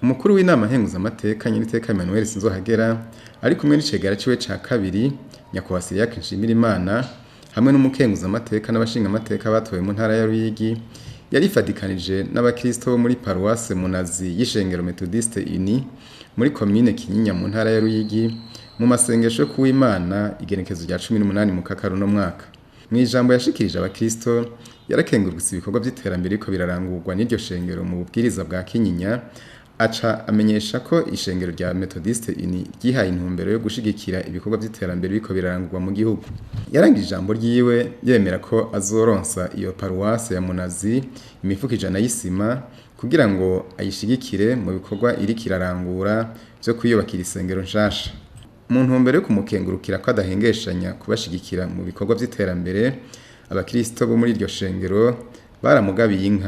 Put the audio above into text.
Umukuru w'inama nkenguzamateka Nyeniteka Emmanuel Sinzohagera ari kumwe n'icegera ciwe ca kabiri Nyakubahwa Cyriaque Nshimirimana hamwe n'umukenguzamateka n'abashingamateka batowe mu ntara ya Ruyigi, yarifadikanije n'abakristo bo muri paruwase Munazi y'ishengero Methodiste Uni muri komine Kinyinya mu ntara ya Ruyigi mu masengesho yo kuw'Imana igenekezo rya 18 Mukakaro no mwaka. Mu ijambo yashikirije abakristo, yarakengurutse ibikorwa by'iterambere riko birarangurwa n'iryo shengero mu bubwiriza bwa Kinyinya, aca amenyesha ko ishengero rya Methodiste Uni ryihaye intumbero yo gushigikira ibikorwa by'iterambere biriko birarangurwa mu gihugu. Yarangije ijambo ryiwe yemera ko azoronsa iyo paruwase ya Munazi imifuko 100 y'isima kugira ngo ayishigikire mu bikorwa iriko irarangura vyo kwiyubakira isengero nshasha. Mu ntumbero yo kumukengurukira ko adahengeshanya kubashigikira mu bikorwa vy'iterambere, abakristo bo muri iryo shengero baramugabiye inka.